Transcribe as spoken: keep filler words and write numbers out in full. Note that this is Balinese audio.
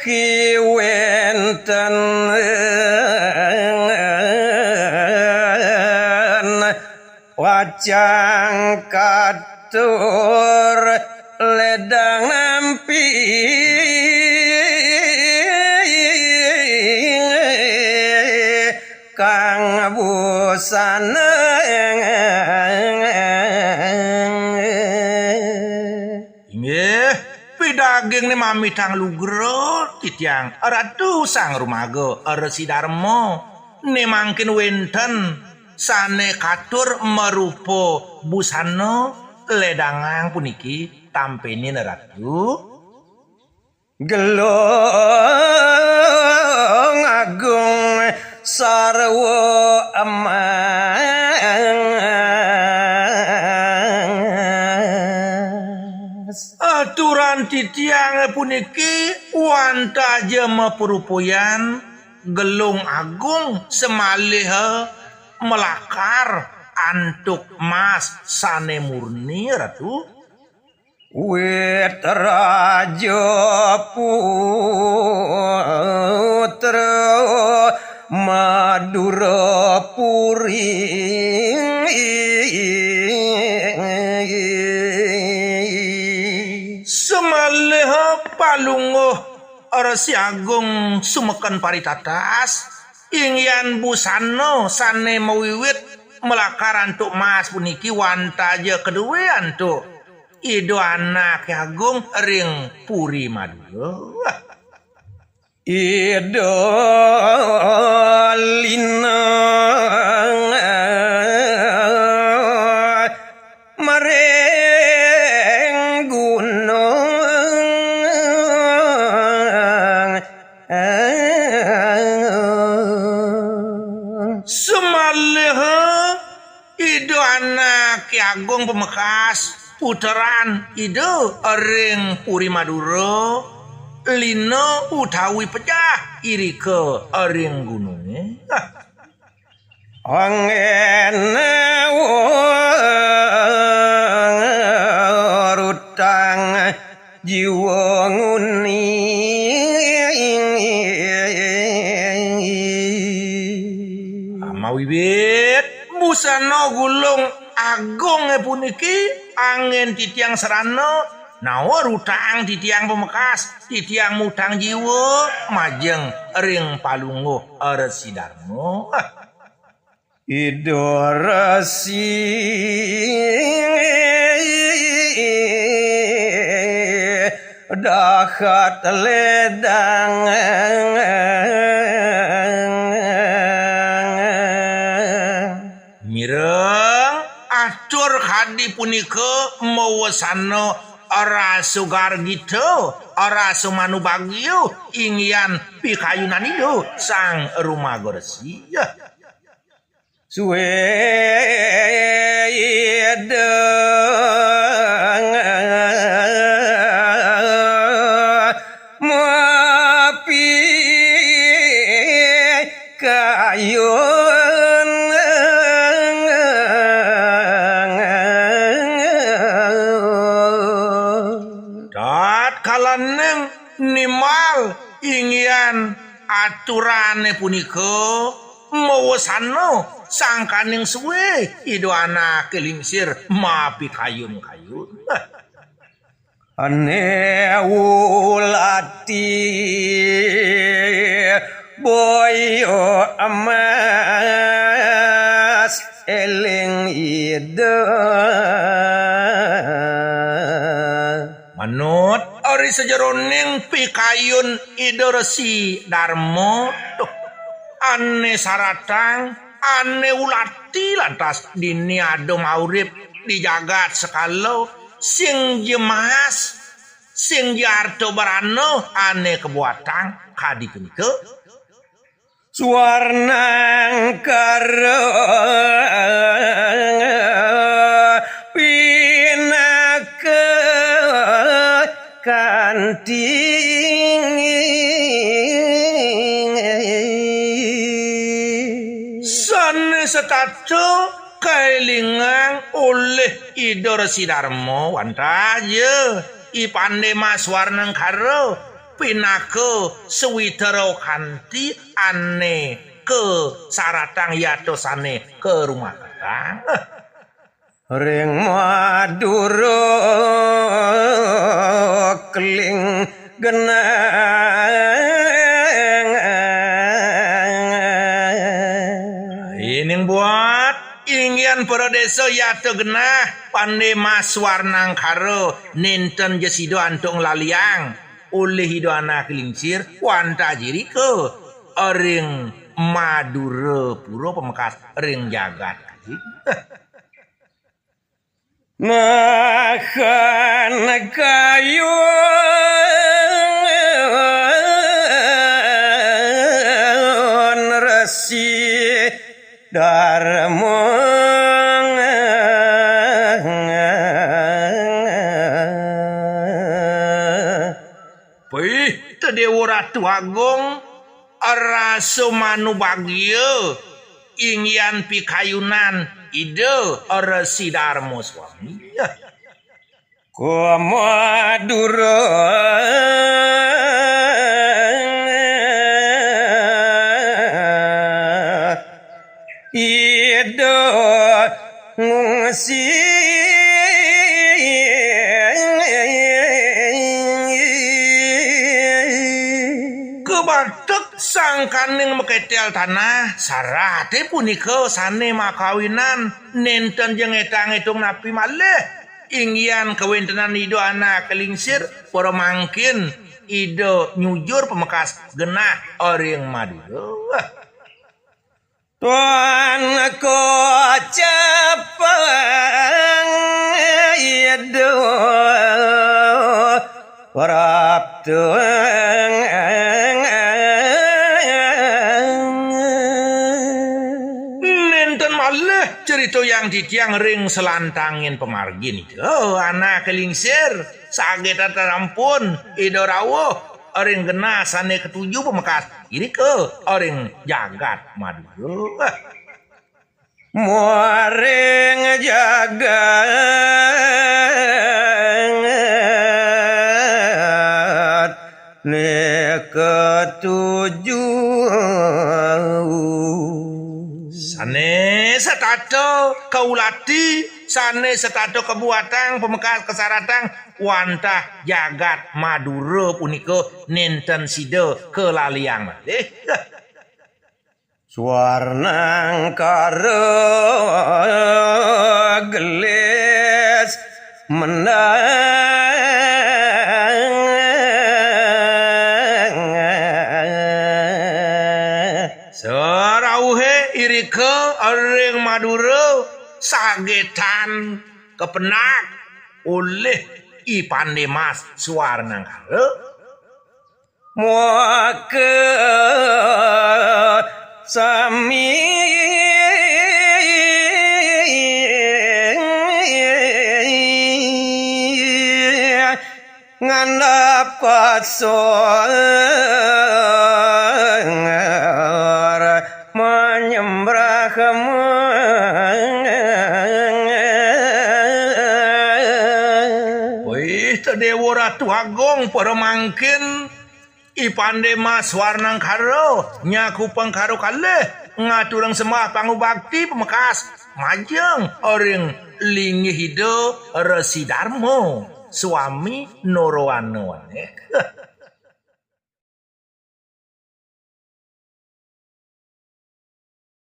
Kiwenten wacang katur ledang nampi kang busana. Inggih, pidaging ne mamitang lugra titiang Ratu Sang Rumaga Resi Darma, ne mangkin wenten sane katur marupa busana ledangang puniki tampenin Ratu. Gelung agung sarwa emas. Aturan titiang puniki wantah ja maparupayan gelung agung samaliha malakar antuk mas sane murni, Ratu. Wit Raja Putra Madura Puri. Samaliha palungguh Resi Agung sumeken paritatas, inggihan busana sane mawiwit malakar antuk mas puniki wantah ja kadue antuk Ida Anake Agung ring Puri Madura. Ida Lina maring gunung. Samaliha Ida Anake Agung pamekas puteran Ida ring Puri Madura, lina utawi pejah irika ring gununge. Anggen rutang jiwa nguni. Mawiwit busana gelung agung puniki anggen titiang sarana, nawa rutang titiang pamekas, titiang mutang jiwa majeng ring Palungguh Resi Darma. Ida Resi dahat ledang. Mireng atur kadi punika mawesana rasa gargita, rasa manubagya, inggihan pikayunan Ida Sang Rumaga Resi. Suwé Ida mapikayun. Tatkalaning nimbal inggihan aturané punika mawesana sangkaning sué Ida Anaké lingsir mapikayun-kayun. Ané ulati boya emas éling Ida. Manut ri sajeroning pikayun Ida Resi Darma, duh, ané saratang, ané ulati lantas dini ada maurip di jagat sekala, sing ja maas, sing ja arta brana ané kabuatang kadi punika. Suwarnangkara pinaka kanti. Sané setata kaélingang olih Ida Resi Darma, wantah ja I Pandé Mas Suwarnangkara pinaka sawitra kanti ane kasaratang yata sane karumaketang. Ring Madura keling geneng. Ining buat inggihan para desa yata genah Pande Mas Warnangkara nenten ja sida antuk nglaliang olih Ida Anak Lingsir wantah jirika ring Madura pura pamekas ring jagat. Makan kayun Resi Darma. Pih, Déwa Ratu Agung, rasa manubagia inggihan pikayunan Ida Resi Darma Swami. Ka Madura Ida ngungsi. Kabatek sangkaning maketel tanah, sarate punika sane makawinan nenten ja ngetang-etung napi malih. Inggihan kawentenan Ida Anak Lingsir, para mangkin Ida nyujur pamekas genah ring Madura. Tuan kocapang Ida prapta. Nenten malih critayang titiang ring salantangin pamargin Ida Anak Lingsir, saget ampun Ida rawuh ring genah sane katuju pamekas irika ring jagat Madura. Muaring jagat ne katuju. Sane setata kaulati, sane setata kabuatang, pamekas kasaratang wantah jagat Madura punika nenten sida kalaliang malih. Swarnangkara gelis mendang. Sarauhe irika ring Madura sagetan kapendak olih I Pande Mas Swarnangkara. Muaka sami ngandap kasar manyembrah. Wih, Déwa Ratu Agung, para mangkin I Pande Mas Warnangkara nyaku pangkara kalih ngaturang sembah pangubakti pamekas majeng ring linggih Ida Resi Darma Swami Narawana Wanek.